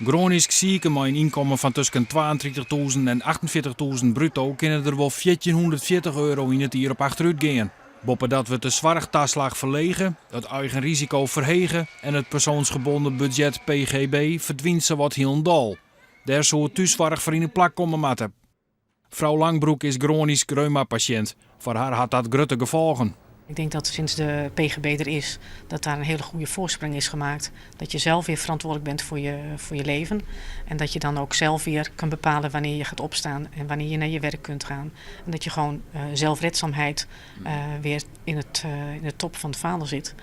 Groanysk siken mei in ynkommen fan tusken 32.000 en 48.000 bruto kinne der wol 1440 euro yn it jier op achterút gean. Boppedat wurdt de soarchtaslach ferlege, it eigen risiko ferhege en it persoonsgebonden budget PGB ferdwynt sawat hielendal. Dêr soe thússoarch foar yn it plak komme moatte. Frou Langbroek is groanysk reumapasjint. Foar har hat dat grutte gefolgen. Ik denk dat sinds de PGB der is, dat daar een hele goede voorsprong is gemaakt. Dat je zelf weer verantwoordelijk bent voor je leven. En dat je dan ook zelf weer kan bepalen wanneer je gaat opstaan en wanneer je naar je werk kunt gaan. En dat je gewoon zelfredzaamheid weer in de top van het vaandel zit.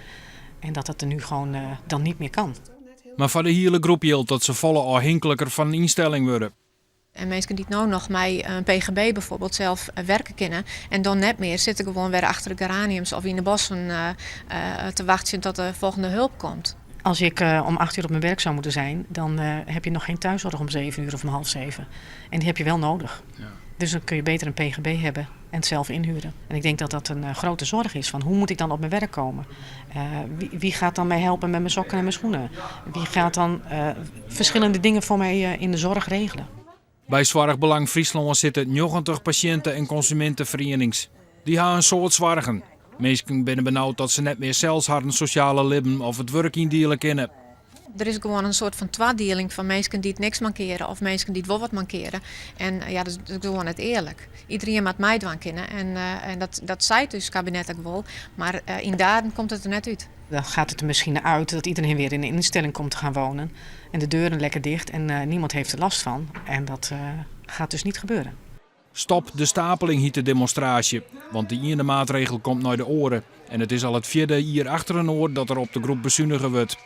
En dat dat er nu gewoon dan niet meer kan. Mar foar de hiele groep jildt dat se folle ôfhinkliker fan in ynstelling wurde. En minsken dy't no noch mei in PGB bijvoorbeeld sels werke kinne en dan net mear, sitte gewoan wer achter de geraniums of yn de bosken te wachtsjen tot de folgjende help komt. Als ik om 8 uur op mijn werk zou moeten zijn, dan heb je nog geen thuiszorg om 7 uur of om half zeven. En die heb je wel nodig. Dus dan kun je beter een PGB hebben en het zelf inhuren. En ik denk dat dat een grote zorg is. Van hoe moet ik dan op mijn werk komen? Wie gaat dan mij helpen met mijn sokken en mijn schoenen? Wie gaat dan verschillende dingen voor mij in de zorg regelen? By Soarchbelang Fryslân sitte 90 pasjinte- en konsuminteferienings. Dy ha in soad soargen. Minsken binne benaud dat se net mear sels harren sosjale libben of it wurk yndiele kinne. Der is gewoan in soart fan twadieling fan minsken dy't niks mankeare of minsken dy't wol wat mankeare. En ja, dat is gewoan net earlik. Iderien moat meidwaan kinne en dat seit ús kabinet ek wol, mar yn daden komt it der net út. Dan gaat het er misschien uit dat iedereen weer in een instelling komt te gaan wonen. En de deuren lekker dicht en niemand heeft er last van. En dat gaat dus niet gebeuren. Stop de stapeling hjit de demonstraasje, want de iene maatregel komt nei de oare. En it is al it fjirde jier achterinoar dat der op de groep besunige wurdt.